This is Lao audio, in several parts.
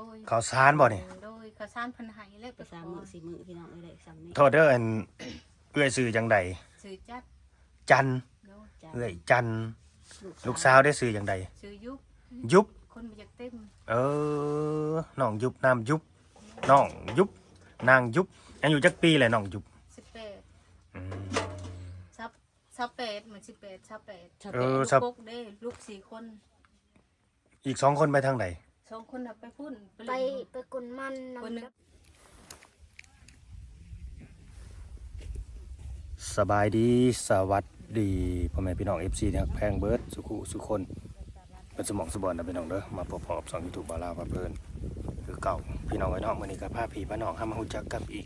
ໂດຍ ເຂົ້າສານບໍ່ນີ້? ໂດຍ ເຂົ້າສານເພິ່ນໃຫ້ແລ້ວໄປຂໍ ໄປສາມມື້ສີ່ມື້ ພີ່ນ້ອງເອີຍ ໄດ້ສ່ຳນີ້. ໂທດເດີ ອັນ ເອື້ອຍຊື່ຈັ່ງໃດ? ຊື່ຈັນ ຈັນ ໂດຍ ເອື້ອຍຈັນ ລູກສາວ ລູກສາວເດ້ຊື່ຈັ່ງໃດ? ຊື່ຍຸບ ຍຸບ ຄົນບໍ່ຢາກເຕັມ. ເອີ ນ້ອງຍຸບ ນາມຍຸບ ນ້ອງຍຸບ ນາງຍຸບ. ອາຍຸຈັກປີແລ້ວນ້ອງຍຸບ? ສິບແປດ. ອືມ ຊາວ ຊາວແປດ ມັນສິບແປດ ຊາວແປດ. ເອີ ຊາວແປດ ລູກຫົກເດ້ ລູກສີ່ຄົນ. ອີກສອງຄົນໄປທາງໃດ? ສອງຄົນນະໄປພຸ້ນ ໄປ ໄປຫຼິ້ນ ໄປກົນມັນນຳ ຄົນໜຶ່ງ. ສະບາຍດີ ສະຫວັດດີ ພໍ່ແມ່ພີ່ນ້ອງ ເອັຟຊີ ທີ່ຮັກແພງເບິດສູ່ຄູ່ສູ່ຄົນ ເບິດສູ່ໝ່ອງສູ່ບ່ອນນະພີ່ນ້ອງເດີ. ມາພົບພໍ້ກັບຊ່ອງຢູທູບບ່າວລາວພາເພີນຄືເກົ່າ ພີ່ນ້ອງເອີຍເນາະ. ມື້ນີ້ກໍພາພີ່ພານ້ອງເຮົາມາຮູ້ຈັກກັບອີກ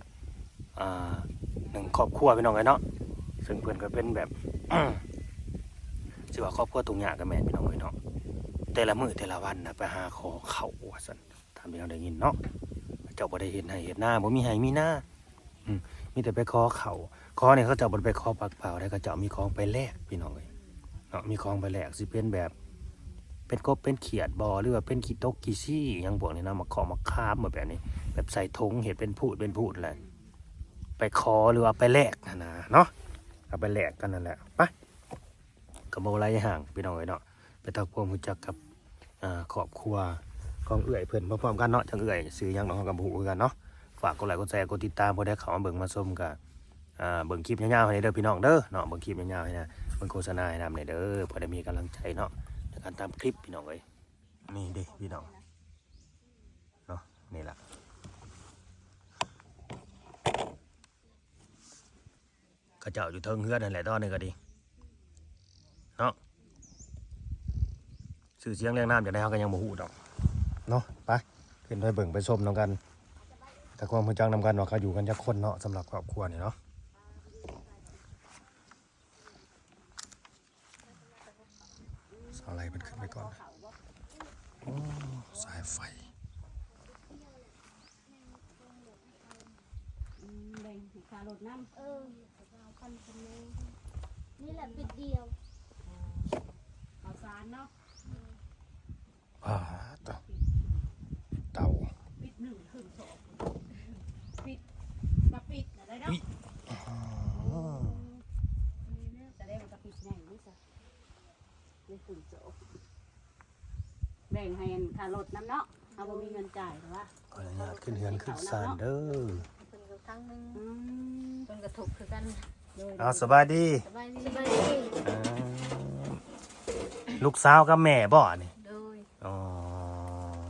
ອ່າ ໜຶ່ງຄອບຄົວພີ່ນ້ອງເອີຍເນາະ. ເຊິ່ງເພິ່ນກໍເປັນແບບ ຊິວ່າຄອບຄົວທຸກຍາກກໍແມ່ນພີ່ນ້ອງເອີຍເນາະ. ແຕ່ລະມື້ແຕ່ລະວັນນະໄປຫາຂໍເຂົ້າວ່າຊັ້ນ ຕາມທີ່ເຮົາໄດ້ຍິນເນາະ. ເຂົາເຈົ້າບໍ່ໄດ້ເຮັດໄຮ່ເຮັດນາ ບໍ່ມີໄຮ່ມີນາ ອືມ ມີແຕ່ໄປຂໍເຂົ້າ. ຂໍນີ້ເຂົາເຈົ້າບໍ່ໄດ້ໄປຂໍປາກເປົ່າເດ້ ເຂົາເຈົ້າມີຂອງໄປແລກພີ່ນ້ອງເອີຍເນາະ. ມີຂອງໄປແລກ ຊິເປັນແບບ ເປັນກົບເປັນຂຽດບໍ່ ຫຼືວ່າເປັນຂີ້ຕົກຂີ້ຊີຫຍັງພວກນີ້ນະ ໝາກເຄາະໝາກຂາມແບບນີ້ ແບບໃສ່ຖົງເຮັດເປັນພູດເປັນພູດແຫຼະ ໄປຂໍ ຫຼືວ່າໄປແລກຫັ້ນນະເນາະ. ເອົາໄປແລກກັນນັ້ນແຫຼະ. ໄປ ກໍບໍ່ໄຫຼຫ່າງພີ່ນ້ອງເອີຍເນາະ ໄປທຳຄວາມຮູ້ຈັກກັບ ອ່າ ຄອບຄົວຂອງເອື້ອຍເພິ່ນພ້ອມໆກັນເນາະ. ທາງເອື້ອຍຊື່ຫຍັງເນາະ ເຮົາກໍບໍ່ຮູ້ຄືກັນເນາະ. ຝາກກົດໄລກົດແຊກົດຕິດຕາມ ຜູ້ໃດເຂົ້າມາເບິ່ງມາຊົມກໍ ອ່າ ເບິ່ງຄລິບຍາວໆໃຫ້ແດ່ເດີພີ່ນ້ອງເດີເນາະ. ເບິ່ງຄລິບຍາວໆໃຫ້ນະ ເບິ່ງໂຄສະນາໃຫ້ນຳແດ່ເດີ ເພື່ອໄດ້ມີກຳລັງໃຈເນາະ ໃນການຕາມຄລິບພີ່ນ້ອງເອີຍ. ນີ້ເດ້ພີ່ນ້ອງເນາະ ນີ້ລະ ເຂົາເຈົ້າຢູ່ເທິງເຮືອນຫັ້ນແຫຼະ ຕອນນີ້ກໍດີເນາະ. ຊື່ສຽງລຽງນາມຈັ່ງໃດເຮົາກໍຍັງບໍ່ຮູ້ດອກເນາະ. ໄປ ຂຶ້ນໄປເບິ່ງໄປຊົມນຳກັນ ທຳຄວາມຮູ້ຈັກນຳກັນວ່າເຂົາຢູ່ກັນຈັກຄົນເນາະ ສຳລັບຄອບຄົວນີ້ເນາະ. ສາວໄຫຼເພິ່ນຂຶ້ນໄປກ່ອນ. ໂອ້ ສາຍໄຟ. ອືມ ແບ່ງໃຫ້ຄ່າລົດນຳ. ເອີ ນີ້ແຫຼະປິດດຽວ ເຂົ້າສານເນາະ. ອືມ ປາດ ເຕົາ ປິດໜຶ່ງເຄິ່ງສອງ ປິດ ມາປິດນະໄດ້ເນາະ. ອືມ ສະແດງວ່າກະປິດໃຫຍ່ຢູ່ຊະ ໄດ້ເຄິ່ງສອງ. ແບ່ງໃຫ້ອັນຄ່າລົດນຳເນາະ ເຮົາບໍ່ມີເງິນຈ່າຍ ແຕ່ວ່າ ຂໍອະນຸຍາດຂຶ້ນເຮືອນຂຶ້ນຊານເດີ. ເພິ່ນກໍຄັ້ງໜຶ່ງ ອືມ ເພິ່ນກໍທຸກຄືກັນ. ໂດຍ ເອົາ ສະບາຍດີ ສະບາຍດີ ສະບາຍດີ. ເອີ ລູກສາວກັບແມ່ບໍ່ນີ້? ໂດຍ ອໍ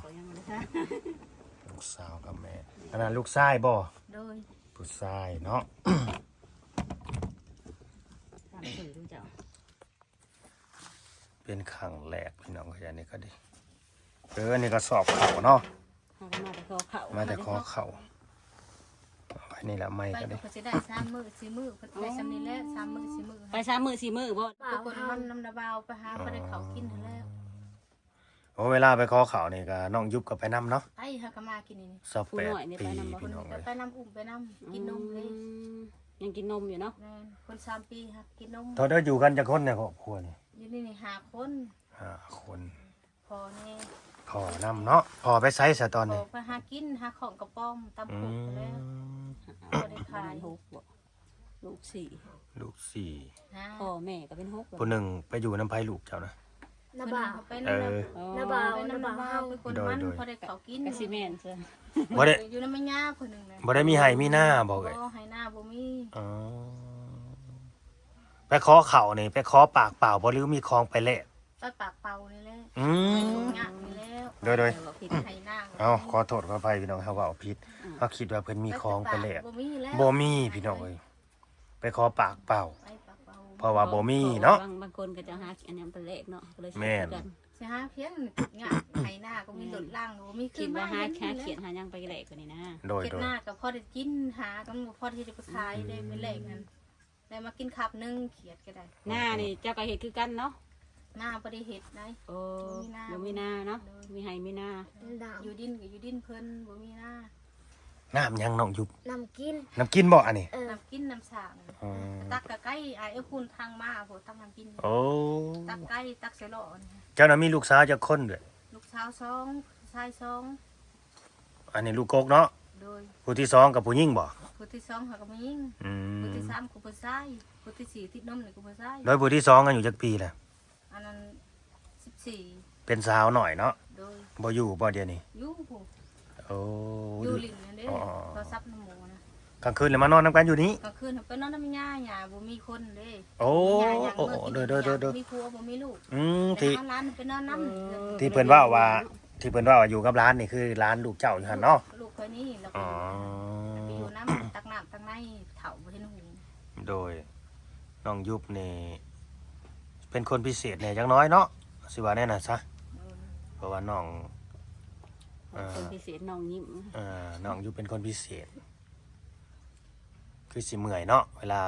ເຂົາຍັງບໍ່ໄດ້ ລູກສາວກັບແມ່. ອັນນັ້ນລູກຊາຍບໍ່? ໂດຍ ຜູ້ຊາຍເນາະ. ຖາມຊື່ເຈົ້າ. ເປັນຄັ້ງແລກພີ່ນ້ອງເອີຍ ອັນນີ້ກໍດີ. ເອີ ອັນນີ້ກໍສອບເຂົ້າເນາະ ເຮົາກໍມາແຕ່ຂໍເຂົ້າ ມາແຕ່ຂໍເຂົ້າ. ໄປນີ້ລະ ໄມ້ ໄປ ກໍດີ ກໍຊິໄດ້ສາມມື້ສີ່ມື້ ໄປສ່ຳນີ້ແຫຼະ ສາມມື້ສີ່ມື້. ໄປສາມມື້ສີ່ມື້ບໍ່? ໄປກົນມັນນຳນາບ່າວ ໄປຫາ ອໍ ພໍໄດ້ເຂົ້າກິນຫັ້ນແຫຼະ. ໂອ້ ເວລາໄປຂໍເຂົ້ານີ້ກໍນ້ອງຍຸບກໍໄປນຳເນາະ. ໄປ ຫາກໍມາກິນນີ້ ຊາວແປດປີພີ່ນ້ອງເອີຍ ໄປນຳ ອຸ້ມໄປນຳ ອືມ ກິນນົມເລີຍ. ອືມ ຍັງກິນນົມຢູ່ເນາະ. ແມ່ນ ຄົນສາມປີຫາກິນນົມ. ເທົ່າໃດ ຢູ່ກັນຈັກຄົນໃນຄອບຄົວນີ້? ຢູ່ນີ້ນີ້ຫ້າຄົນ ຫ້າຄົນ. ພໍ່ແນ່ ພໍ່ນຳເນາະ. ພໍ່ໄປໃສຊະຕອນນີ້? ພໍ່ໄປຫາກິນ ຫາຂອງກະປອມຕາມໂຄກແລ້ວ ອືມ ບໍ່ໄດ້ຂາຍ. ລູກຫົກບໍ່? ລູກສີ່ ລູກສີ່. ພໍ່ແມ່ກໍເປັນຫົກ. ຜູ້ໜຶ່ງໄປຢູ່ນຳໃຜ ລູກເຈົ້ານະ? ນາບ່າວ ໄປນຳ ເອີ ນາບ່າວ ໄປນຳນາບ່າວ ໄປກົນມັນ ໂດຍ ພໍໄດ້ເຂົ້າກິນ. ກໍຊິແມ່ນຊະ ບໍ່ໄດ້ ຢູ່ນຳແມ່ຍ່າຜູ້ໜຶ່ງນະ. ບໍ່ໄດ້ມີໄຮ່ມີນາບໍ່ເອີຍ? ບໍ່ ໄຮ່ນາບໍ່ມີ. ອໍ ໄປຂໍເຂົ້ານີ້ ໄປຂໍປາກເປົ່າບໍ່ ຫຼືມີຂອງໄປແລກ? ໄປປາກເປົ່ານີ້ແຫຼະ. ອືມ ໄປທຸກຍາກນີ້ແຫຼະ. ໂດຍ ໂດຍ ໄປເຮັດໄຮ່ນາ. ເອົ້າ ຂໍໂທດຂໍອະໄພພີ່ນ້ອງ ເຮົາເວົ້າຜິດ. ອືມ ເຮົາຄິດວ່າເພິ່ນມີຂອງໄປແລກ. ບໍ່ມີແລ້ວ ບໍ່ມີພີ່ນ້ອງເອີຍ. ໄປຂໍປາກເປົ່າ ໄປປາກເປົ່າ ເພາະວ່າບໍ່ມີເນາະ. ບາງ ບາງຄົນກໍຈະຫາອັນຫຍັງໄປແລກເນາະ ກໍເລີຍ ແມ່ນ ຊິຫາພຽງຍາກ ໄຮ່ນາກໍມີ ອືມ ລົດລາງກໍບໍ່ມີ. ຄິດວ່າຫາ ຫາຂຽດຫາຫຍັງໄປແລກກວ່ານີ້ນະ. ໂດຍ ເຂດນາກໍພໍໄດ້ກິນ ຫາກໍບໍ່ພໍທີ່ຈະໄປຂາຍ ອືມ ໄດ້ໄປແລກນັ້ນ ໄດ້ມາກິນຄາບໜຶ່ງ ຂຽດກໍໄດ້. ນານີ້ເຈົ້າກໍເຮັດຄືກັນເນາະ? ນາບໍ່ໄດ້ເຮັດໄດ໋. ໂອ້ ບໍ່ມີນາ ບໍ່ມີນາເນາະ. ໂດຍ ມີໄຮ່ມີນາ ຢູ່ດິນກໍຢູ່ດິນເພິ່ນ ບໍ່ມີນາ. ນ້ຳຫຍັງນ້ອງຍຸບ? ນ້ຳກິນ ນ້ຳກິນບໍ່ອັນນີ້? ເອີ ນ້ຳກິນນ້ຳສ້າງ. ອໍ ຕັກກະໄກ ອ້າຍເອີພຸ້ນທາງມາພຸ້ນ ຕັກນ້ຳກິນ. ໂອ້ ຕັກໄກ ຕັກໃສ່ຫຼໍ່. ເຈົ້ານະມີລູກສາວຈັກຄົນເດີ້? ລູກສາວສອງ ຊາຍສອງ. ອັນນີ້ລູກກົກເນາະ? ໂດຍ. ຜູ້ທີສອງກໍຜູ້ຍິງບໍ່? ຜູ້ທີສອງຫາກໍຜູ້ຍິງ. ອືມ. ຜູ້ທີສາມກໍຜູ້ຊາຍ. ຜູ້ທີສີ່ຕິດນົມນີ້ກໍຜູ້ຊາຍ. ໂດຍ. ຜູ້ທີສອງອາຍຸຈັກປີແລ້ວ? ອັນນັ້ນສິບສີ່. ເປັນສາວນ້ອຍເນາະ? ໂດຍ. ບໍ່ຢູ່ບໍ່ດຽວນີ້? ຢູ່ພຸ້ນ. ໂອ້. ຢູ່ຫຼິ້ນນັ້ນເດ້. ອໍໆໆ. ໂທລະສັບນຳໝູ່ນະ. ກາງຄືນລະມານອນນຳກັນຢູ່ນີ້? ກາງຄືນໄປນອນນຳຍ່າ, ຍ່າບໍ່ມີຄົນເດ້. ໂອ້. ໂອ້ ໂດຍໆໆ. ມີຜົວບໍ່ມີລູກ. ອືມ. ທີ່ ທີ່ເພິ່ນເວົ້າວ່າ ທີ່ເພິ່ນເວົ້າວ່າຢູ່ກັບຫຼານນີ້ຄືຫຼານລູກເຈົ້າຢູ່ຫັ້ນເນາະ? ລູກຂ້ອຍນີ້. ແລ້ວກໍ ອໍ ໄປຢູ່ນຳ ຕັກນ້ຳຕັກໃນ ເຖົ້າບໍ່ເຫັນຫຸງ. ໂດຍ. ນ້ອງຍຸບນີ້ເປັນຄົນພິເສດແດ່ຈັກໜ້ອຍເນາະ ຊິວ່າແນວນັ້ນຊະ. ໂດຍ. ເພາະວ່ານ້ອງ ເອີ ເປັນຄົນພິເສດ ນ້ອງຍິ້ມ. ເອີ ນ້ອງຍຸບເປັນຄົນພິເສດ ຄືຊິເມື່ອຍເນາະ ເວລາ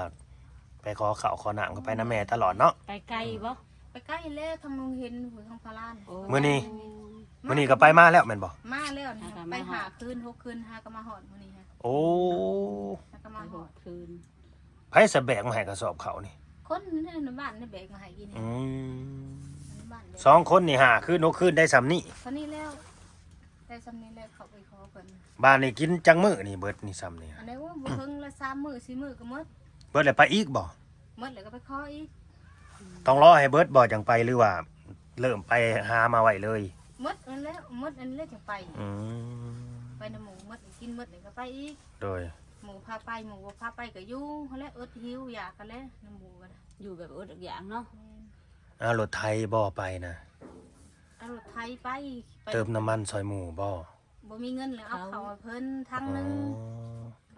ໄປຂໍເຂົ້າຂໍນ້ຳກໍໄປນຳແມ່ຕະຫຼອດເນາະ. ໄປໄກບໍ່? ໄປໄກແລ້ວ ທາງໂຮງຮຽນ ທາງພາລານ. ໂອ້. ມື້ນີ້ ມື້ນີ້ກໍໄປມາແລ້ວແມ່ນບໍ່? ມາແລ້ວນີ້ ໄປຫ້າຄືນຫົກຄືນ ຫາກໍມາຮອດມື້ນີ້. ໂອ້. ຫາກໍມາຮອດຄືນ. ໃຜສະແບກມາໃຫ້ກະສອບເຂົ້ານີ້? ຄົນໃນບ້ານນີ້ແບກມາໃຫ້ກິນ. ອືມ. ໃນບ້ານແບກ ສອງຄົນນີ້ຫ້າຄືນຫົກຄືນໄດ້ຊ່ຳນີ້. ສ່ຳນີ້ແລ້ວ ໄດ້ຊ່ຳນີ້ແລ້ວ ເຂົ້າໄປຂໍເພິ່ນ. ບາດນີ້ກິນຈັກມື້ນີ້ເບິດນີ້ຊ່ຳນີ້? ອັນໃດ ໂອ້ ບໍ່ເຖິງລະ ສາມມື້ສີ່ມື້ກໍໝົດ. ເບິດແລ້ວໄປອີກບໍ່? ໝົດແລ້ວກໍໄປຂໍອີກ. ຕ້ອງລໍໃຫ້ເບິດບໍ່ຈັ່ງໄປ ຫຼືວ່າເລີ່ມໄປຫາມາໄວ້ເລີຍ? ໝົດນັ້ນແຫຼະ ໝົດນັ້ນແຫຼະຈັ່ງໄປ. ອືມ. ໄປນຳໝູ່ໝົດ ກິນໝົດແລ້ວກໍໄປອີກ. ໂດຍ. ໝູ່ພາໄປ ໝູ່ບໍ່ພາໄປກໍຢູ່ຫັ້ນແຫຼະ ອົດຫິວຢາກຫັ້ນແຫຼະ ນຳໝູ່ກໍໄດ້ ຢູ່ແບບອົດຢາກເນາະ. ແມ່ນ. ເອົາລົດໄຖບໍ່ໄປນະ? ເອົາລົດໄຖໄປ ໄປເຕີມນ້ຳມັນຊ່ອຍໝູ່ບໍ່? ບໍ່ມີເງິນແລ້ວເອົາເຂົ້າໃຫ້ເພິ່ນຖັງໜຶ່ງ.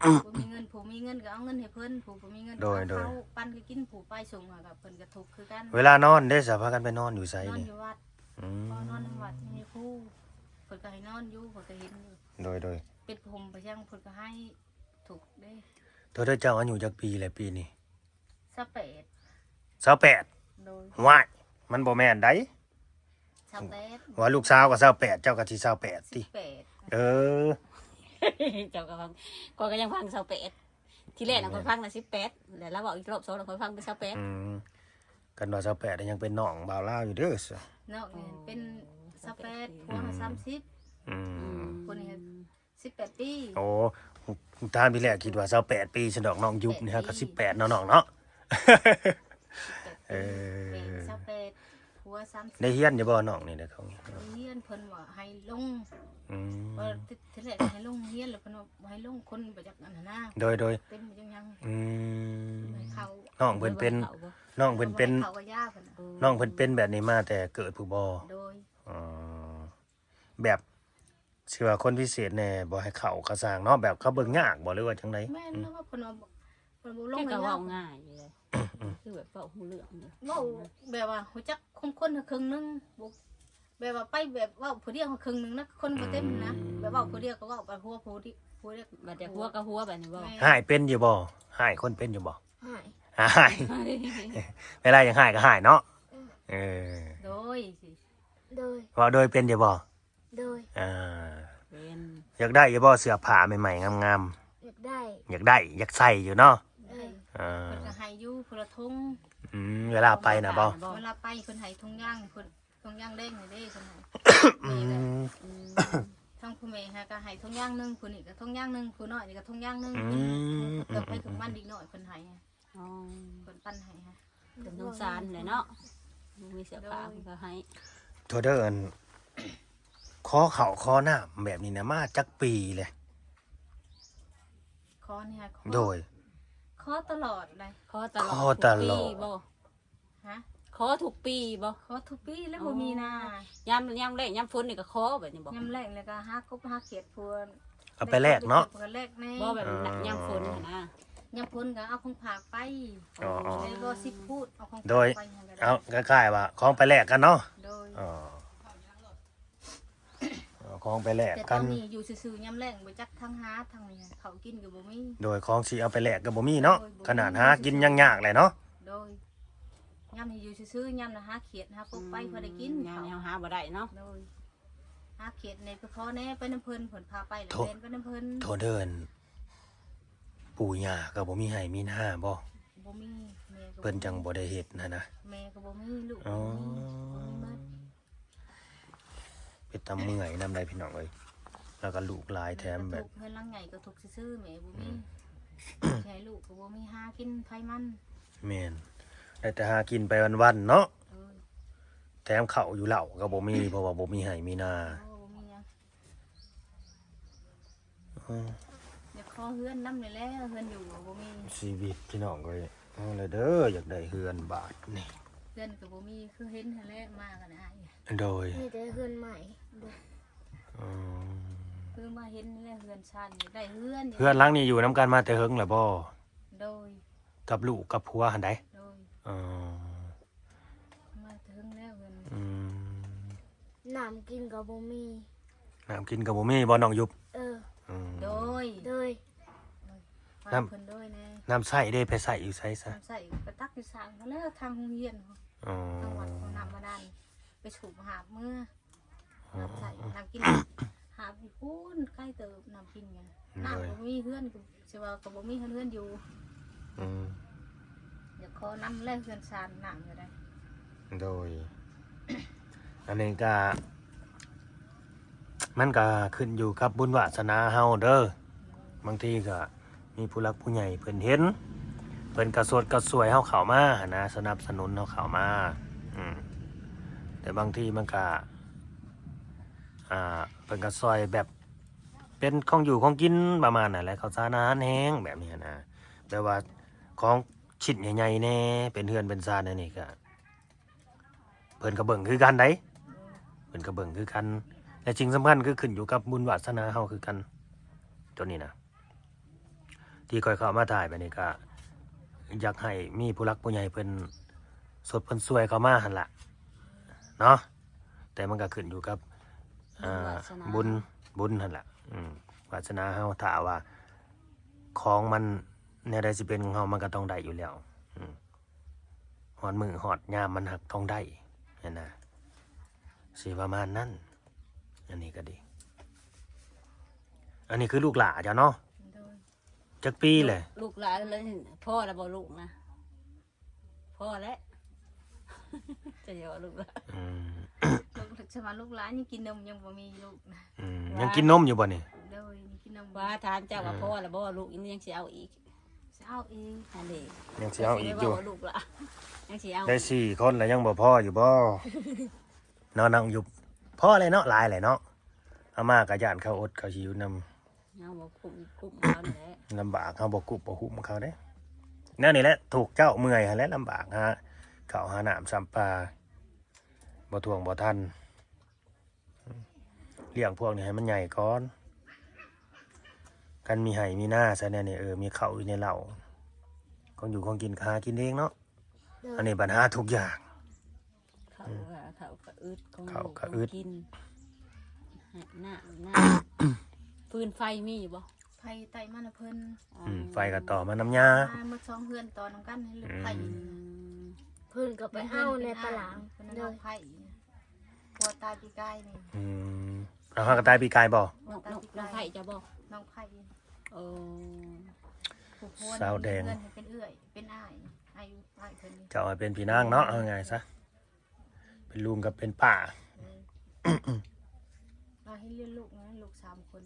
ອໍ. ບໍ່ມີເງິນ ຜູ້ມີເງິນກໍເອົາເງິນໃຫ້ເພິ່ນ ຜູ້ບໍ່ມີເງິນກໍເອົາເຂົ້າ ໂດຍ ໂດຍ ປັນກໍກິນ ຜູ້ໄປສົ່ງກໍເພິ່ນກໍທຸກຄືກັນ. ເວລານອນເດ້ ສະ ພາກັນໄປນອນຢູ່ໃສ? ນອນຢູ່ວັດ. ອືມ. ນອນນຳວັດ ມີຄູ ເພິ່ນກໍໃຫ້ນອນຢູ່ ຂ້ອຍກໍເຫັນຢູ່. ໂດຍ ໂດຍ. ເປັນຜົມໄປຍັງ ເພິ່ນກໍໃຫ້ ທຸກເດ້. ໂທດເດີ ເຈົ້າອາຍຸຈັກປີແລ້ວປີນີ້? ຊາວແປດ. ຊາວແປດ? ໂດຍ. ຫວ້າຍ ມັນບໍ່ແມ່ນໃດ໋. ຊາວແປດ. ວ່າລູກສາວກໍຊາວແປດ ເຈົ້າກໍຊິຊາວແປດຕິ? ສິບແປດ. ເອີ. ເຈົ້າກໍຟັງ ຂ້ອຍກໍຍັງຟັງຊາວແປດ ທີແລກນະ ແມ່ນ ຂ້ອຍຟັງນະສິບແປດ ແລ້ວລາວເວົ້າອີກລອບສອງ ແລ້ວຂ້ອຍຟັງເປັນຊາວແປດ. ອືມ. ຄັນວ່າຊາວແປດ ຍັງເປັນນ້ອງບ່າວລາວຢູ່ເດີ. ນ້ອງເປັນຊາວແປດ ອືມ ຜົວສາມສິບ. ອືມ. ອືມ. ຄົນນີ້ ສິບແປດປີ. ໂອ້ ຖາມທີແລກຄິດວ່າຊາວແປດປີຊັ້ນດອກ ນ້ອງຍຸບນີ້ຫາກໍສິບແປດເນາະນ້ອງເນາະ. ເອີ ຊາວແປດ ຜົວສາມສິບ. ໄດ້ຮຽນຢູ່ບໍ່ນ້ອງນີ້ ໄດ້ເຂົ້າຮຽນ? ໄດ້ຮຽນ ເພິ່ນວ່າໃຫ້ລົງ. ອືມ. ວ່າທີແລກໃຫ້ລົງຮຽນ ແລ້ວເພິ່ນວ່າບໍ່ໃຫ້ລົງ ຄົນບໍ່ຢາກອັນນັ້ນນະ. ໂດຍ ໂດຍ. ເຕັມບໍ່ຈັກຫຍັງ. ອືມ. ໃຫ້ເຂົ້າ. ນ້ອງເພິ່ນເປັນ ນ້ອງເພິ່ນເປັນ ເຂົາກໍຢາເພິ່ນ. ນ້ອງເພິ່ນເປັນແບບນີ້ມາແຕ່ເກີດພຸ້ນບໍ່? ໂດຍ. ອໍ. ແບບ ຊິວ່າຄົນພິເສດແດ່ ບໍ່ໃຫ້ເຂົ້າເຂົ້າຊ່າງເນາະ ແບບເຂົາເບິ່ງຍາກບໍ່ ຫຼືວ່າຈັ່ງໃດ? ແມ່ນ ອືມ ແລ້ວວ່າເພິ່ນວ່າ ເພິ່ນບໍ່ລົງ ຄືກໍເວົ້າງ່າຍເລີຍ ອືມ ຄືແບບເວົ້າຮູ້ເລື່ອງເລີຍ ເວົ້າແບບວ່າຮູ້ຈັກຄົນ ຄົນເຄິ່ງໜຶ່ງ ບໍ່ ແບບວ່າໄປແບບເວົ້າຜູ້ດຽວເຄິ່ງໜຶ່ງນະ ຄົນບໍ່ເຕັມນະ ອືມ ແບບເວົ້າຜູ້ດຽວກໍເວົ້າໄປຫົວຜູ້ດຽວ ຜູ້ດຽວ ບັດຢາກຫົວກໍຫົວ ບັດນີ້ບໍ່ ແມ່ນ ຮ້າຍເປັນຢູ່ບໍ່? ຮ້າຍຄົນເປັນຢູ່ບໍ່? ຮ້າຍ ຮ້າຍ ເວລາຢາກຮ້າຍກໍຮ້າຍເນາະ ອືມ ເອີ ໂດຍ ໂດຍ ເວົ້າໂດຍເປັນຢູ່ບໍ່? ໂດຍ ອ່າ ເປັນ ຢາກໄດ້ຢູ່ບໍ່ເສື້ອຜ້າໃໝ່ໆງາມໆ? ຢາກໄດ້ ຢາກໄດ້ ຢາກໃສ່ຢູ່ເນາະ ໄດ້ ອ່າ ເພິ່ນກໍໃຫ້ຢູ່ຄົນລະຖົງ ອືມ ເວລາໄປນະບໍ່? ເວລາໄປເພິ່ນໃຫ້ຖົງຢາງ ເພິ່ນຖົງຢາງແດງນີ້ເດ້ ເພິ່ນໃຫ້ ອືມ ແມ່ກໍ ອືມ ທາງຜູ້ແມ່ຫາກໍໃຫ້ຖົງຢາງໜຶ່ງ ຜູ້ນີ້ກໍຖົງຢາງໜຶ່ງ ຜູ້ນ້ອຍນີ້ກໍຖົງຢາງໜຶ່ງ ອືມ ເພິ່ນ ເພິ່ນໃຫ້ຂອງມັນເດັກນ້ອຍເພິ່ນໃຫ້ ອໍ ເພິ່ນປັນໃຫ້ ເພິ່ນສົງສານແຫຼະເນາະ ບໍ່ມີເສື້ອຜ້າ ໂດຍ ເພິ່ນກໍໃຫ້ ໂທດເດີ ອັນ ຂໍເຂົ້າຂໍນ້ຳແບບນີ້ນະ ມາຈັກປີແລ້ວ? ຂໍນີ້ຫາ ຂໍ ໂດຍ ຂໍຕະຫຼອດເລີຍ ຂໍຕະຫຼອດ ຂໍຕະຫຼອດ ທຸກປີບໍ່? ຮະ? ຂໍທຸກປີບໍ່? ຂໍທຸກປີແລ້ວ ອໍ ບໍ່ມີນາ ຍາມ ຍາມແລ້ງຍາມຝົນນີ້ກໍຂໍແບບນີ້ບໍ່? ຍາມແລ້ງແລ້ວກໍຫາກົບຫາຂຽດພວນ ເອົາໄປແລກເນາະ ເອົາໄປແລກແດ່ ບໍ່ແບບ ອໍ ຍາມຝົນຫັ້ນນະ ຍາມຝົນກໍເອົາຂອງຝາກໄປ ອໍໆ ໄດ້ບໍ່ສິບພູດ ເອົາຂອງຝາກໄປ ໂດຍ ໃຫ້ກໍໄດ້ ເອົາຄ້າຍໆວ່າຂອງໄປແລກກັນເນາະ ໂດຍ ອໍ ເອົາຂອງໄປແລກກັນ ແຕ່ຕອນນີ້ຢູ່ຊື່ໆ ຍາມແລ້ງບໍ່ຈັກທາງຫາທາງນີ້ ເຂົ້າກິນກໍບໍ່ມີ ໂດຍ ຂອງຊິເອົາໄປແລກກໍບໍ່ມີເນາະ ໂດຍ ບໍ່ມີ ຂະໜາດຫາກິນຍັງຍາກແຫຼະເນາະ ໂດຍ ຍາມນີ້ຢູ່ຊື່ໆ ຍາມນະຫາຂຽດຫາກົບໄປ ອືມ ພໍໄດ້ກິນ ຍາມນີ້ເຮົາຫາບໍ່ໄດ້ເນາະ ໂດຍ ຫາຂຽດແດ່ ໄປຂໍແດ່ ໄປນຳເພິ່ນ ເພິ່ນພາໄປແລ້ວ ໂທ ແລ່ນໄປນຳເພິ່ນ ໂທດເດີ ປູ່ຍ່າກໍບໍ່ມີໄຮ່ມີນາບໍ່? ບໍ່ມີ ແມ່ກໍ ເພິ່ນຈັ່ງບໍ່ໄດ້ເຮັດຫັ້ນນະ ແມ່ກໍບໍ່ມີ ລູກກໍບໍ່ມີ ອໍ ບໍ່ມີໝົດ ເປັນຕາເມື່ອຍນຳໃດ໋ພີ່ນ້ອງເອີຍ ແລ້ວກໍລູກຫຼາຍແຖມແບບ ເຮືອນກໍທຸກ ເຮືອນຫຼັງໃຫຍ່ກໍທຸກຊື່ໆ ແມ່ບໍ່ມີ ອືມ ຊິໃຫ້ລູກກໍບໍ່ມີຫາກິນໃຜມັນ ແມ່ນ ໄດ້ແຕ່ຫາກິນໄປວັນໆເນາະ ໂດຍ ແຖມເຂົ້າຢູ່ເລົ້າກໍບໍ່ມີ ເພາະວ່າບໍ່ມີໄຮ່ມີນາ ໂອ້ ບໍ່ມີຫຍັງ ອືມ ຢາກຂໍເຮືອນນຳນີ້ແຫຼະ ເຮືອນຢູ່ກໍບໍ່ມີ ຊີວິດພີ່ນ້ອງເອີຍ ເອົາລະເດີ ຢາກໄດ້ເຮືອນບາດນີ້ ເຮືອນກໍບໍ່ມີ ຄືເຫັນຫັ້ນແຫຼະ ມາກໍໄດ້ ໂດຍ ມີແຕ່ເຮືອນໄມ້ ອືມ ຄືມາເຫັນແລ້ວເຮືອນຊານ ຢາກໄດ້ເຮືອນ ເຮືອນຫຼັງນີ້ຢູ່ນຳກັນມາແຕ່ເຫິງແລ້ວບໍ່? ໂດຍ ກັບລູກກັບຜົວຫັ້ນໃດ? ໂດຍ ເອີ ມາເຖິງແລ້ວເພິ່ນ ອືມ ນ້ຳກິນກໍບໍ່ມີ ນ້ຳກິນກໍບໍ່ມີບໍ່ນ້ອງຍຸບ? ເອີ ອືມ ໂດຍ ໂດຍ ນ້ຳ ເພິ່ນໂດຍແດ່ ນ້ຳໃຊ້ເດ້ ໄປໃຊ້ຢູ່ໃສຊະ? ນ້ຳໃຊ້ໄປຕັກຢູ່ສາງພຸ້ນແຫຼ້ວ ທາງໂຮງຮຽນ ອໍ ທາງວັດ ເອົານ້ຳບາດານໄປສູບຫາບເມືອ ອໍ ນ້ຳໃຊ້ ອໍ ນ້ຳກິນ ຫາບຢູ່ພຸ້ນ ໄກເຕີບ ນ້ຳກິນ ໂດຍ ນ້ຳກໍບໍ່ມີ ເຮືອນກໍ ຊິວ່າກໍບໍ່ມີເຮືອນ ເຮືອນຢູ່ ອືມ ຢາກຂໍນຳແຫຼະ ເຮືອນຊານ ນ້ຳກໍໄດ້ ໂດຍ ອັນນີ້ກໍ ມັນກໍຂຶ້ນຢູ່ກັບບຸນວາສະໜາເຮົາເດີ ບາງທີກໍມີຜູ້ຫຼັກຜູ້ໃຫຍ່ເພິ່ນເຫັນ ເພິ່ນກໍຊົດກໍຊ່ວຍເຮົາເຂົ້າມາຫັ້ນນະ ສະໜັບສະໜູນເຮົາເຂົ້າມາ ອືມ ແຕ່ບາງທີມັນກໍ ອ່າ ເພິ່ນກໍຊ່ອຍແບບ ເປັນຂອງຢູ່ຂອງກິນປະມານນັ້ນແຫຼະ ເຂົ້າສານອາຫານແຫ້ງແບບນີ້ຫັ້ນນະ ແບບວ່າຂອງຊິ້ນໃຫຍ່ໆແດ່ ເປັນເຮືອນເປັນຊານແນວນີ້ກະ ເພິ່ນກະເບິ່ງຄືກັນໃດ໋ ເພິ່ນກະເບິ່ງຄືກັນ ແລະ ສິ່ງສຳຄັນຄືຂຶ້ນຢູ່ກັບບຸນວາສະໜາເຮົາຄືກັນ ໂຕນີ້ນະ ທີ່ຂ້ອຍເຂົ້າມາຖ່າຍແບບນີ້ກະ ຢາກໃຫ້ມີຜູ້ຫຼັກຜູ້ໃຫຍ່ເພິ່ນ ສົດເພິ່ນຊ່ວຍເຂົ້າມາຫັ້ນລະເນາະ ແຕ່ມັນກໍຂຶ້ນຢູ່ກັບ ອ່າ ບຸນວາສະໜາ ບຸນ ບຸນຫັ້ນລະ ອືມ ວາສະໜາເຮົາ ຖ້າວ່າຂອງມັນແນວໃດຊິເປັນຂອງເຮົາ ມັນກໍຕ້ອງໄດ້ຢູ່ແລ້ວ ອືມ ຮອດມື້ຮອດຍາມມັນຫາກຕ້ອງໄດ້ຫັ້ນນະ ຊິປະມານນັ້ນ ອັນນີ້ກໍດີ ອັນນີ້ຄືລູກຫຼ້າເຈົ້າເນາະ ໂດຍ ຈັກປີແຫຼະ? ລູກ ລູກຫຼ້າແລ້ວ ພໍແລ້ວບໍ່ລູກນະ? ພໍແລ້ວ ຈະເວົ້າລູກຫຼ້າ ອືມ ລູກ ສະມາລູກຫຼ້າຍັງກິນນົມ ຍັງບໍ່ມີລູກນະ ອືມ ຍັງກິນນົມຢູ່ບໍ່ນີ້? ໂດຍ ຍັງກິນນົມ ວ່າຖາມເຈົ້າວ່າ ອືມ ພໍແລ້ວບໍ່ ລູກຍັງຊິເອົາອີກ ຊິເອົາອີກ ຫັ້ນເດ ຍັງຊິເອົາອີກຢູ່ ເວົ້າລູກຫຼ້າ ຍັງຊິເອົາ ໄດ້ສີ່ຄົນແລ້ວ ຍັງບໍ່ພໍຢູ່ບໍ່? ເນາະ ນ້ອງຍຸບ ພໍແລ້ວເນາະ ຫຼາຍແລ້ວເນາະ ເອົາມາກໍຢ້ານເຂົາອົດເຂົາຫິວນຳ ເຮົາບໍ່ກຸ້ມກຸ້ມເຂົາແຫຼະ ລຳບາກ ເຮົາບໍ່ກຸ້ມບໍ່ຫຸ້ມເຂົາເດ້ ແນວນີ້ແຫຼະ ທຸກເຈົ້າເມື່ອຍຫັ້ນແຫຼະ ລຳບາກ ຫາເຂົ້າຫານ້ຳຊຳປາ ບໍ່ຖ້ວງບໍ່ທັນ ລ້ຽງພວກນີ້ໃຫ້ມັນໃຫຍ່ກ່ອນ ຄັນມີໄຮ່ມີນາຊະແນວນີ້ ເອີ ມີເຂົ້າຢູ່ໃນເລົ້າ ຂອງຢູ່ຂອງກິນກໍຫາກິນເອງເນາະ ໂດຍ ອັນນີ້ບັນຫາທຸກຢ່າງ ເຂົ້າ ອືມ ກໍ ເຂົ້າກໍອຶດ ຂອງ ເຂົ້າກໍອຶດ ຢູ່ຂອງກິນ ໃຫ້ນ້ຳ ນ້ຳ ຟືນໄຟມີຢູ່ບໍ່? ໄຟໄຕ້ມານຳເພິ່ນ ອືມ ໄຟກໍຕໍ່ມານຳຍ່າ ມາໝົດສອງເຮືອນຕໍ່ນຳກັນ ໃຫ້ລູກໄຟ ອືມ ເພິ່ນກໍໄປເອົາໃນຕະຫຼາງ ເພິ່ນເອົາໄຟ ຜົວຕາຍປີກາຍນີ້ ອືມ ເອົາ ຫາກໍຕາຍປີກາຍບໍ່? ນ້ອງ ນ້ອງ ນ້ອງໄຟເຈົ້າບໍ່? ນ້ອງໄຟ ເອີ ຜູ້ຜົວ ສາວແດງ ເປັນເອື້ອຍ ເປັນອ້າຍ ອ້າຍ ອ້າຍເພິ່ນ ເຈົ້າເປັນພີ່ນາງເນາະ ເອົາງ່າຍຊະ ເປັນລຸງກັບເປັນປ້າ ເອີ ເຮົາໃຫ້ລ້ຽງລູກນະ ລູກສາມຄົນ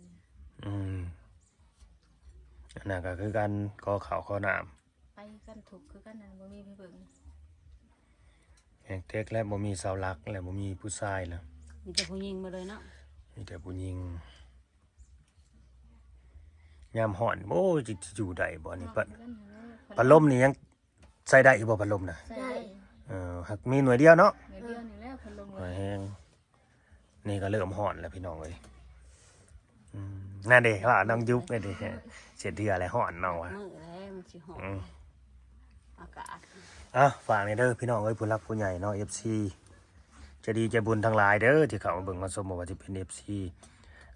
ອືມ ອັນນັ້ນກໍຄືກັນ ຂໍເຂົ້າຂໍນ້ຳ ໄປກັນທຸກຄືກັນ ບໍ່ມີໃຜເບິ່ງ ແຮງເຕັກແລ້ວ ບໍ່ມີເສົາຫຼັກແລ້ວ ບໍ່ມີຜູ້ຊາຍແລ້ວ ມີແຕ່ຜູ້ຍິງໝົດເລີຍເນາະ ມີແຕ່ຜູ້ຍິງ ຍາມຮ້ອນ ໂອ້ຍ ຊິ ຊິຢູ່ໄດ້ບໍ່ນີ້ ເນາະ ພັດ ຄືກັນຫັ້ນແຫຼະ ພັດລົມນີ້ຍັງ ໃຊ້ໄດ້ຢູ່ບໍ່ພັດລົມນະ? ໃຊ້ໄດ້ ເອີ ຫາກມີໜ່ວຍດຽວເນາະ ໜ່ວຍດຽວນີ້ແຫຼະພັດລົມ ໜ່ວຍແຮງ ນີ້ກໍເລີ່ມຮ້ອນແລ້ວພີ່ນ້ອງເອີຍ ອືມ ນັ້ນເດ້ ວ່ານ້ອງຍຸບໄດ້ເດ້ ເສດເທື່ອແລ້ວຮ້ອນນ້ອງວ່າ ມື້ແລ້ວມັນຊິຮ້ອນ ອືມ ອາກາດ ອ່ະ ຝາກແດ່ເດີພີ່ນ້ອງເອີຍ ຜູ້ຫຼັກຜູ້ໃຫຍ່ເນາະ ເອັຟຊີ ໃຈດີໃຈບຸນທັງຫຼາຍເດີ ທີ່ເຂົ້າມາເບິ່ງມາຊົມ ບໍ່ວ່າຈະເປັນ ເອັຟຊີ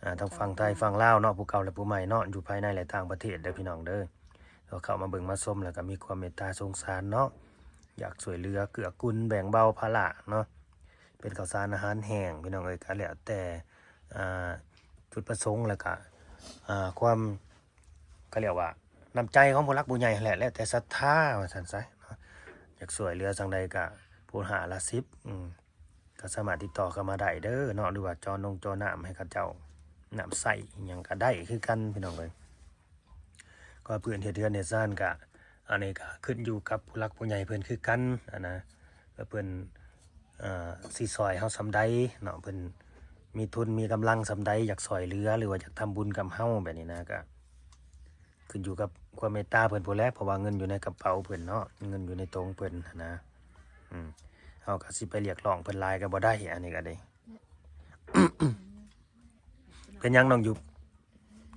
ອ່າ ທັງຝັ່ງໄທຝັ່ງລາວເນາະ ຜູ້ເກົ່າ ແລະ ຜູ້ໃໝ່ເນາະ ຢູ່ພາຍໃນ ແລະ ຕ່າງປະເທດເດີພີ່ນ້ອງເດີ ເຂົ້າມາເບິ່ງມາຊົມ ແລ້ວກໍມີຄວາມເມດຕາສົງສານເນາະ ຢາກຊ່ວຍເຫຼືອເກື້ອກູນແບ່ງເບົາພາລະເນາະ ເປັນເຂົ້າສານອາຫານແຫ້ງ ພີ່ນ້ອງເອີຍ ກໍແລ້ວແຕ່ ອ່າ ຈຸດປະສົງ ແລ້ວກໍ ອ່າ ຄວາມ ກໍລຽກວ່ານ້ຳໃຈຂອງຜູ້ຫຼັກຜູ້ໃຫຍ່ຫັ້ນແຫຼະ ແລ້ວແຕ່ສັດທາວ່າຊັ້ນຊະເນາະ ຢາກຊ່ວຍເຫຼືອຈັ່ງໃດກໍຜູ້ຫ້າລະສິບ ອືມ ກໍສາມາດຕິດຕໍ່ເຂົ້າມາໄດ້ເດີເນາະ ຫຼືວ່າຈໍນົງຈໍນ້ຳໃຫ້ເຂົາເຈົ້າ ນ້ຳໃຊ້ອີ່ຫຍັງກໍໄດ້ຄືກັນພີ່ນ້ອງເອີຍ. ກໍເພິ່ນເຮັດເຮືອນເຮັດຊານກະ ອັນນີ້ກະຂຶ້ນຢູ່ກັບຜູ້ຫຼັກຜູ້ໃຫຍ່ເພິ່ນຄືກັນຫັ້ນນະ ວ່າເພິ່ນ ເອີ ຊິຊ່ອຍເຮົາສ່ຳໃດເນາະ ເພິ່ນມີທຶນມີກຳລັງສ່ຳໃດ ຢາກຊ່ອຍເຫຼືອ ຫຼືວ່າຢາກທຳບຸນກັບເຮົາແບບນີ້ນະ ກະຂຶ້ນຢູ່ກັບຄວາມເມດຕາເພິ່ນພຸ້ນແຫຼະ ເພາະວ່າເງິນຢູ່ໃນກະເປົາເພິ່ນເນາະ ເງິນຢູ່ໃນໂຕງເພິ່ນຫັ້ນນະ ອືມ ເຮົາກະຊິໄປຮຽກຮ້ອງເພິ່ນຫຼາຍກະບໍ່ໄດ້ ອັນນີ້ກະເດ້. ເປັນຫຍັງນ້ອງຍຸບ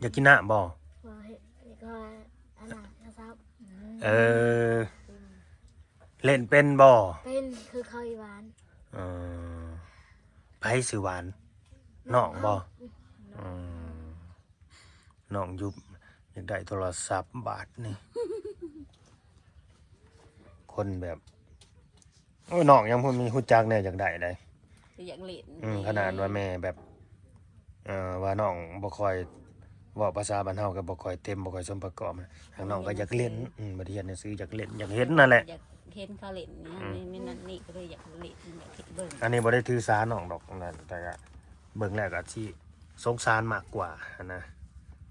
ຢາກກິນນ້ຳບໍ່? ບໍ່ເຮັດ ນີ້ກໍອັນນັ້ນ ໂທລະສັບ ເອີ ເລ່ນເປັນບໍ່? ເປັນ ຄືເຂົາອີຫວານ ເອີ ໃຜຊື່ຫວານ? ນ້ອງບໍ່? ອືມ ນ້ອງຍຸບ ຢາກໄດ້ໂທລະສັບບາດນີ້ ຄົນແບບ ໂອ້ຍ ນ້ອງຍັງບໍ່ມີຮູ້ຈັກແນວຢາກໄດ້ໃດ ກໍຢາກຫຼິ້ນ ອືມ ເດ້ ຂະໜາດວ່າແມ່ແບບ ເອີ ວ່ານ້ອງບໍ່ຄ່ອຍເວົ້າພາສາບ້ານເຮົາກໍບໍ່ຄ່ອຍເຕັມ ບໍ່ຄ່ອຍສົມປະກອບ ທາງນ້ອງກໍຢາກຫຼິ້ນ ອືມ ບໍ່ໄດ້ຮຽນໜັງສື ຢາກຫຼິ້ນ ຢາກເຫັນນັ້ນແຫຼະ ຢາກເຫັນເຂົາຫຼິ້ນນີ້ ອືມ ແມ່ນນັ້ນນີ້ກໍເລີຍຢາກຫຼິ້ນ ຢາກເຫັນເບິ່ງ ອັນນີ້ບໍ່ໄດ້ຖືສານ້ອງດອກ ແຕ່ກໍເບິ່ງແລ້ວກໍຊິ ສົງສານມາກກວ່າຫັ້ນນະ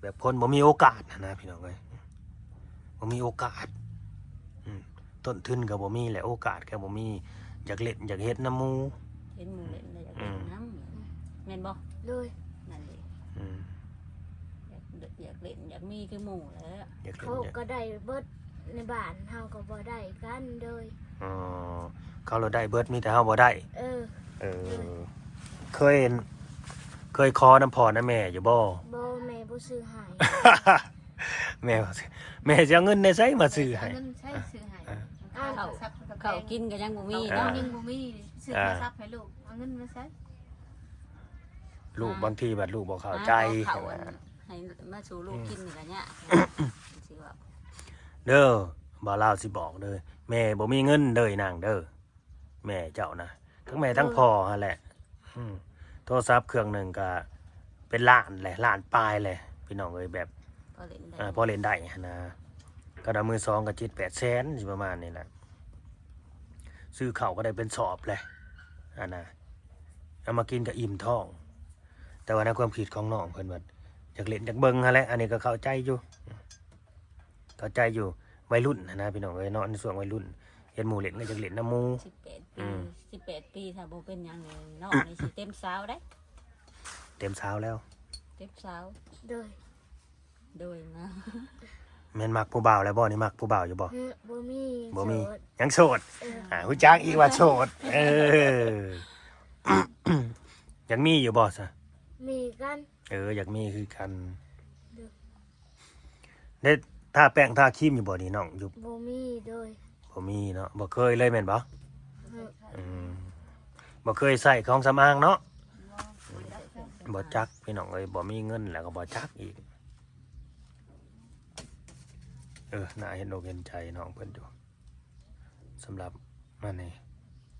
ແບບຄົນບໍ່ມີໂອກາດຫັ້ນນະພີ່ນ້ອງເອີຍ ບໍ່ມີໂອກາດ ອືມ ຕົ້ນທຶນກໍບໍ່ມີ ແລະໂອກາດກໍບໍ່ມີ ຢາກຫຼິ້ນຢາກເຮັດນຳໝູ່ ເຫັນໝູ່ເຫຼັ້ນແລ້ວຢາກ ອືມ ເຫຼັ້ນນຳ ແມ່ນບໍ່? ໂດຍ ນັ້ນເດ້ ອືມ ຢາກ ຢາກຫຼິ້ນຢາກມີຄືໝູ່ແຫຼະ ຢາກ ເຂົາກໍໄດ້ເບິດ ໃນບ້ານເຮົາກໍບໍ່ໄດ້ກັນເລີຍ ອໍ ເຂົາລະໄດ້ເບິດ ມີແຕ່ເຮົາບໍ່ໄດ້ ເອີ ເອີ ເຄີຍ ເຄີຍຂໍນຳພໍ່ນຳແມ່ຢູ່ບໍ່? ບໍ່ ແມ່ບໍ່ຊື້ໃຫ້ ແມ່ບໍ່ຊື້ ແມ່ຊິເອົາເງິນໃນໃສມາຊື້ໃຫ້? ເອົາເງິນໃສຊື້ໃຫ້? ເອີ ເຂົ້າ ເຂົ້າກິນກໍຍັງບໍ່ມີເນາະ ຍັງບໍ່ມີ ຊື້ ອ່າ ໂທລະສັບໃຫ້ລູກ ເອົາເງິນມາໃສ? ລູກ ອ່າ ບາງທີບັດລູກບໍ່ເຂົ້າໃຈ ອ່າ ເອົາເຂົ້າ ໃຫ້ມາສູ່ລູກກິນນີ້ກໍຍາກ ອືມ ຊິເວົ້າ ເດີ ບ່າວລາວຊິບອກເດີ ແມ່ບໍ່ມີເງິນເດີນາງເດີ ແມ່ເຈົ້ານະ ທັງແມ່ທັງພໍ່ຫັ້ນແຫຼະ ອືມ ໂທລະສັບເຄື່ອງໜຶ່ງກໍເປັນລ້ານແຫຼະ ລ້ານປາຍແຫຼະ ພີ່ນ້ອງເອີຍ ແບບ ພໍຫຼິ້ນໄດ້ ເອີ ພໍຫຼິ້ນໄດ້ຫັ້ນນະ ຄັນເອົາມືສອງກໍເຈັດແປດແສນ ຊິປະມານນີ້ແຫຼະ ຊື້ເຂົ້າກໍໄດ້ເປັນສອບແຫຼະ ຫັ້ນນະ ເອົາມາກິນກໍອີ່ມທ້ອງ ແຕ່ວ່າໃນຄວາມຄິດຂອງນ້ອງເພິ່ນວ່າ ຢາກຫຼິ້ນຢາກເບິ່ງຫັ້ນແຫຼະ ອັນນີ້ກໍເຂົ້າໃຈຢູ່ ເຂົ້າໃຈຢູ່ ໄວລຸ້ນຫັ້ນນະພີ່ນ້ອງເອີຍເນາະ ໃນຊ່ວງໄວລຸ້ນ ເຫັນໝູ່ຫຼິ້ນກໍຢາກຫຼິ້ນນຳໝູ່ ສິບແປດປີ ອືມ ສິບແປດປີ ຖ້າບໍ່ເປັນຫຍັງນີ້ ນ້ອງນີ້ຊິເຕັມຊາວໄດ໋ ເຕັມຊາວແລ້ວ ເຕັມຊາວ ໂດຍ ໂດຍມາ ແມ່ນມັກຜູ້ບ່າວແລ້ວບໍ່ນີ້? ມັກຜູ້ບ່າວຢູ່ບໍ່? ເອີ ບໍ່ມີ ບໍ່ມີ ໂສດ ຍັງໂສດ ເອີ ອ່າ ຮູ້ຈັກອີກວ່າໂສດ ເອີ ຢາກມີຢູ່ບໍ່ຊະ? ມີກັນ ເອີ ຢາກມີຄືກັນ ໂດຍ ໄດ້ທາແປ້ງທາຄຣີມຢູ່ບໍ່ນີ້ນ້ອງ? ຢູ່ ບໍ່ມີ ໂດຍ ບໍ່ມີເນາະ ບໍ່ເຄີຍເລີຍແມ່ນບໍ່? ເອີ ອືມ ບໍ່ເຄີຍໃຊ້ຂອງສຳອາງເນາະ? ບໍ່ ບໍ່ຈັກພີ່ນ້ອງເອີຍ ບໍ່ມີເງິນແລ້ວກໍບໍ່ຈັກອີກ ເອີ ໜ້າເຫັນອົກເຫັນໃຈນ້ອງເພິ່ນຢູ່ ສຳລັບອັນນີ້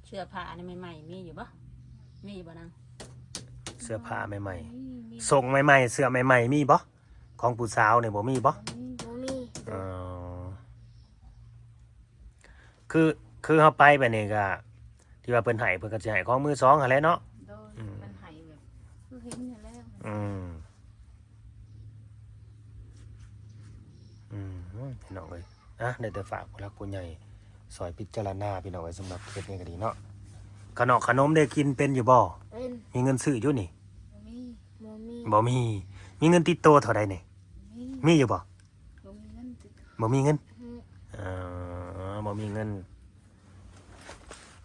ເສື້ອຜ້າອັນໃໝ່ໆ ມີຢູ່ບໍ່? ມີຢູ່ບໍ່ນາງ? ເສື້ອຜ້າໃໝ່ໆ ມີ ມີ ສົ່ງໃໝ່ໆ ເສື້ອໃໝ່ໆ ມີບໍ່? ຂອງຜູ້ສາວນີ້ບໍ່ມີບໍ່? ບໍ່ມີ ບໍ່ມີ ອໍ ຄື ຄືເຮົາໄປແບບນີ້ກໍ ທີ່ວ່າເພິ່ນໃຫ້ ເພິ່ນກໍຊິໃຫ້ຂອງມືສອງຫັ້ນແຫຼະເນາະ ໂດຍ ອືມ ເພິ່ນໃຫ້ແບບຄືເຫັນຫັ້ນແຫຼະ ອືມ ອືມ ພີ່ນ້ອງເອີຍ ອ່ະ ໄດ້ແຕ່ຝາກຜູ້ຫຼັກຜູ້ໃຫຍ່ຊ່ອຍພິຈາລະນາ ພີ່ນ້ອງເອີຍ ສຳລັບເຂດນີ້ກໍດີເນາະ ຂະໜອກຂະໜົມເດ້ ກິນເປັນຢູ່ບໍ່? ເປັນ ມີເງິນຊື້ຢູ່ນີ້? ບໍ່ມີ ບໍ່ມີ ບໍ່ມີ ມີເງິນຕິດໂຕເທົ່າໃດນີ້? ບໍ່ມີ ມີຢູ່ບໍ່? ບໍ່ມີເງິນຕິດໂຕ ບໍ່ມີເງິນ ອືມ ເອີ ບໍ່ມີເງິນ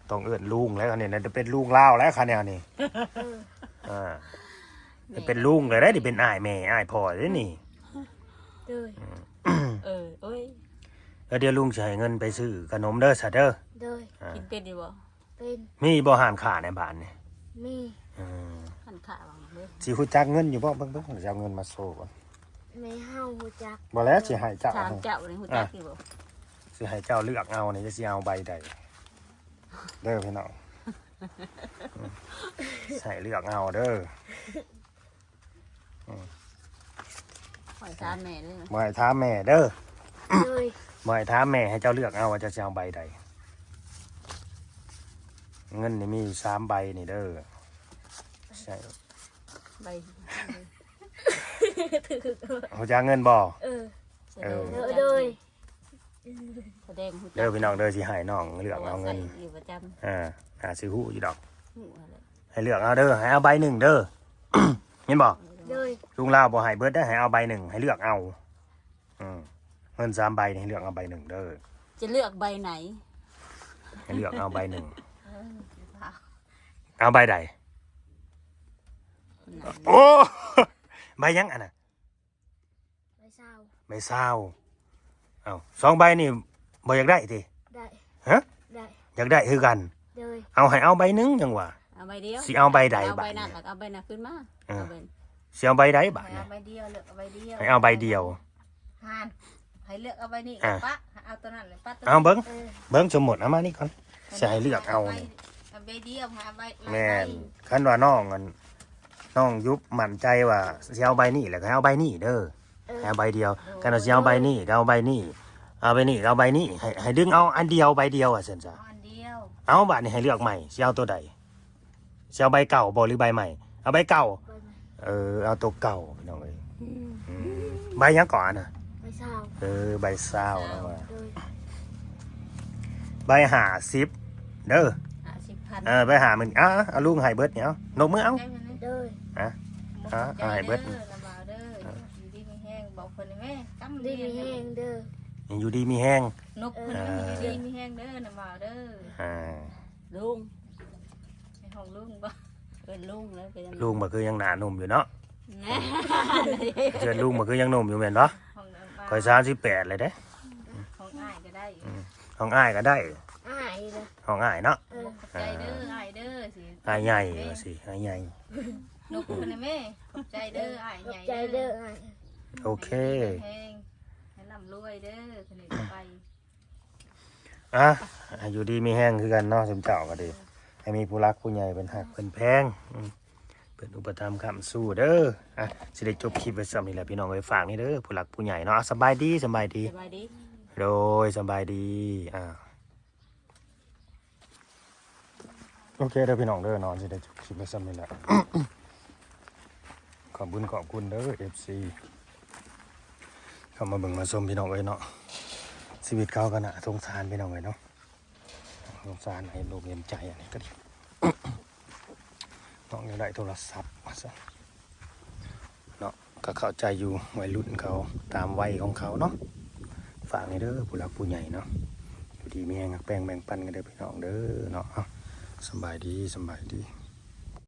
ຕ້ອງເອີ້ນລຸງແລ້ວ ອັນນີ້ນະ ຈະເປັນລຸງລາວແລ້ວ ຄັນແນວນີ້ ເອີ ອ່າ ຈະເປັນລຸງແລ້ວເດ້ ນີ້ເປັນອ້າຍແມ່ອ້າຍພໍ່ເດ້ນີ້ ໂດຍ ອືມ ເອີ ໂອ້ຍ ແລ້ວດຽວລຸງຊິໃຫ້ເງິນໄປຊື້ຂະໜົມເດີ ຊະເດີ ໂດຍ ອ່າ ກິນເປັນຢູ່ບໍ່? ເປັນ ມີບໍ່ຮ້ານຄ້າໃນບ້ານນີ້? ມີ ເອີ ຮ້ານຄ້າວ່າເບິ່ງເດີ ຊິຮູ້ຈັກເງິນຢູ່ບໍ່? ເບິ່ງ ເບິ່ງ ຊິເອົາເງິນມາໂຊກ່ອນ ແມ່ເຮົາຮູ້ຈັກ ບໍ່ແລ້ວ ຊິໃຫ້ເຈົ້າ ຖາມເຈົ້ານີ້ຮູ້ຈັກຢູ່ບໍ່? ອ່ະ ຊິໃຫ້ເຈົ້າເລືອກເອົານີ້ ຈະຊິເອົາໃບໃດ ເດີພີ່ນ້ອງ ໃຫ້ເລືອກເອົາເດີ ອືມ ບໍ່ໃຫ້ຖາມແມ່ເດີ ບໍ່ໃຫ້ຖາມແມ່ເດີ ໂດຍ ບໍ່ໃຫ້ຖາມແມ່ ໃຫ້ເຈົ້າເລືອກເອົາວ່າເຈົ້າຊິເອົາໃບໃດ ເງິນນີ້ມີຢູ່ສາມໃບນີ້ເດີ ໃສ່ ໃບ ໃບ ຮູ້ຈັກເງິນບໍ່? ເອີ ເອີ ໂດຍ ສະແດງຮູ້ຈັກ ເດີພີ່ນ້ອງເດີ ຊິໃຫ້ນ້ອງເລືອກເອົາເງິນ ຢູ່ປະຈຳ ເອີ ໜ້າຊິຮູ້ຢູ່ດອກ ໃຫ້ເລືອກເອົາເດີ ໃຫ້ເອົາໃບໜຶ່ງເດີ ເຫັນບໍ່? ໂດຍ ລຸງລາວບໍ່ໃຫ້ເບິດເດີ ໃຫ້ເອົາໃບໜຶ່ງ ໃຫ້ເລືອກເອົາ ອືມ ເງິນສາມໃບນີ້ ໃຫ້ເລືອກເອົາໃບໜຶ່ງເດີ ຈະເລືອກໃບໃດ? ໃຫ້ເລືອກເອົາໃບໜຶ່ງ ເອີ ເອົາໃບໃດ? ໂອ້ ໃບຫຍັງອັນນັ້ນ? ໃບຊາວ ໃບຊາວ ເອົ້າ ສອງໃບນີ້ບໍ່ຢາກໄດ້ຕິ? ໄດ້ ຮະ? ໄດ້ ຢາກໄດ້ຄືກັນ ໂດຍ ເອົາ ໃຫ້ເອົາໃບໜຶ່ງຈັ່ງວ່າ ເອົາໃບດຽວ ຊິເອົາໃບໃດ? ເອົາໃບນັ້ນ ແລ້ວກໍເອົາໃບນັ້ນຄືນມາ ເອີ ເອົາໃບ ຊິເອົາໃບໃດບາດນີ້? ໃຫ້ເອົາໃບດຽວ ເລືອກເອົາໃບດຽວ ໃຫ້ເອົາໃບດຽວ ຫັ້ນ ໃຫ້ເລືອກເອົາໃບນີ້ ອ່າ ປະ ໃຫ້ເອົາໂຕນັ້ນ ແລ້ວປະໂຕ ເອົາເບິ່ງ ເອີ ເບິ່ງ ສົມມຸດ ເອົາມານີ້ກ່ອນ ຊິໃຫ້ເລືອກເອົາ ໃຫ້ເອົາໃບດຽວ ໃຫ້ເອົາໃບ ແມ່ນ ຄັນວ່ານ້ອງອັນ ນ້ອງຍຸບໝັ້ນໃຈວ່າຊິເອົາໃບນີ້ ແລ້ວກໍໃຫ້ເອົາໃບນີ້ເດີ ເອີ ໃຫ້ເອົາໃບດຽວ ໂດຍ ຄັນວ່າຊິເອົາໃບນີ້ກໍເອົາໃບນີ້ ເອົາໃບນີ້ກໍເອົາໃບນີ້ ໃຫ້ ໃຫ້ດຶງເອົາອັນດຽວໃບດຽວວ່າຊັ້ນຊະ ເອົາອັນດຽວ ເອົາ ບາດນີ້ໃຫ້ເລືອກໃໝ່ ຊິເອົາໂຕໃດ? ຊິເອົາໃບເກົ່າບໍ່ ຫຼືໃບໃໝ່? ເອົາໃບເກົ່າ ໃບໃໝ່ ເອີ ເອົາໂຕເກົ່າ ພີ່ນ້ອງເອີຍ ອືມ ອືມ ໃບຫຍັງເກາະອັນນະ? ໃບຊາວ ເອີ ໃບຊາວເນາະ ໂດຍ ໃບຫ້າສິບເດີ ຫ້າສິບພັນ ເອີ ໃບຫ້າໝື່ນ ອ່າ ເອົາ ລຸງໃຫ້ເບິດນີ້ ເອົາ ນົບມືເອົາ ໂດຍ ອ່າ ອ່າ ໃຫ້ເບິດ ນ້ຳບາວເດີ ອ່າ ຢູ່ດີມີແຮງ ບອກເພິ່ນແມ່ ກຳ ດີມີແຮງເດີ ຢູ່ດີມີແຮງ ນົບເພິ່ນ ເອີ ຢູ່ດີມີແຮງເດີ ນ້ຳບາວເດີ ອ່າ ລຸງ ໃຫ້ຮ້ອງລຸງບໍ່? ເອີ້ນລຸງແລ້ວກໍຍັງ ລຸງບໍ່ຄືຍັງໜ້າໜຸ່ມຢູ່ເນາະ ແນ່ ເອີ້ນລຸງບໍ່ຄືຍັງໜຸ່ມຢູ່ແມ່ນບໍ່? ຂ້ອຍສາມສິບແປດແລ້ວເດ້ ຮ້ອງອ້າຍກໍໄດ້ ອືມ ຮ້ອງອ້າຍກໍໄດ້ ອ້າຍເດີ ຮ້ອງອ້າຍເນາະ ເອີ ຂອບໃຈເດີ ອ່າ ອ້າຍເດີ ຊິ ອ້າຍໃຫຍ່ວ່າຊິ ອ້າຍໃຫຍ່ ນົບເພິ່ນແມ່ ຂອບໃຈເດີ ອ້າຍໃຫຍ່ ຂອບໃຈເດີ ເດີ ອ້າຍ ໂອເຄ ໃຫ້ມີແຮງ ໃຫ້ລ່ຳລວຍເດີ ຄະເນໄປ ອ່ະ ໃຫ້ຢູ່ດີມີແຮງຄືກັນເນາະ ຊຸມເຈົ້າກໍດີ ໃຫ້ມີຜູ້ຫຼັກຜູ້ໃຫຍ່ເພິ່ນຮັກເພິ່ນແພງ ອືມ ເພິ່ນອຸປະຖຳຄ້ຳຊູເດີ ອ່ະ ຊິໄດ້ຈົບຄລິບໄວ້ຊ່ຳນີ້ແຫຼະ ພີ່ນ້ອງເອີຍ ຝາກນີ້ເດີ ຜູ້ຫຼັກຜູ້ໃຫຍ່ເນາະ ອ່ະ ສະບາຍດີ ສະບາຍດີ ສະບາຍດີ ໂດຍ ສະບາຍດີ ອ່າ ໂອເຄເດີພີ່ນ້ອງເດີເນາະ ຊິໄດ້ຈົບຄລິບໄວ້ຊ່ຳນີ້ແຫຼະ ຂອບບຸນຂອບຄຸນເດີ ເອັຟຊີ ເຂົ້າມາເບິ່ງມາຊົມ ພີ່ນ້ອງເອີຍເນາະ ຊີວິດເຂົາກໍໜ້າສົງສານ ພີ່ນ້ອງເອີຍເນາະ ສົງສານ ເຫັນອົກເຫັນໃຈ ອັນນີ້ກໍດີ ນ້ອງຢາກໄດ້ໂທລະສັບວ່າຊັ້ນເນາະ ກໍເຂົ້າໃຈຢູ່ ໄວລຸ້ນເຂົາ ຕາມໄວຂອງເຂົາເນາະ ຝາກນີ້ເດີ ຜູ້ຫຼັກຜູ້ໃຫຍ່ເນາະ ຢູ່ດີມີແຮງ ຮັກແພງແບ່ງປັນກັນເດີ ພີ່ນ້ອງເດີເນາະ ເອົ້າ ສະບາຍດີ ສະບາຍດີ.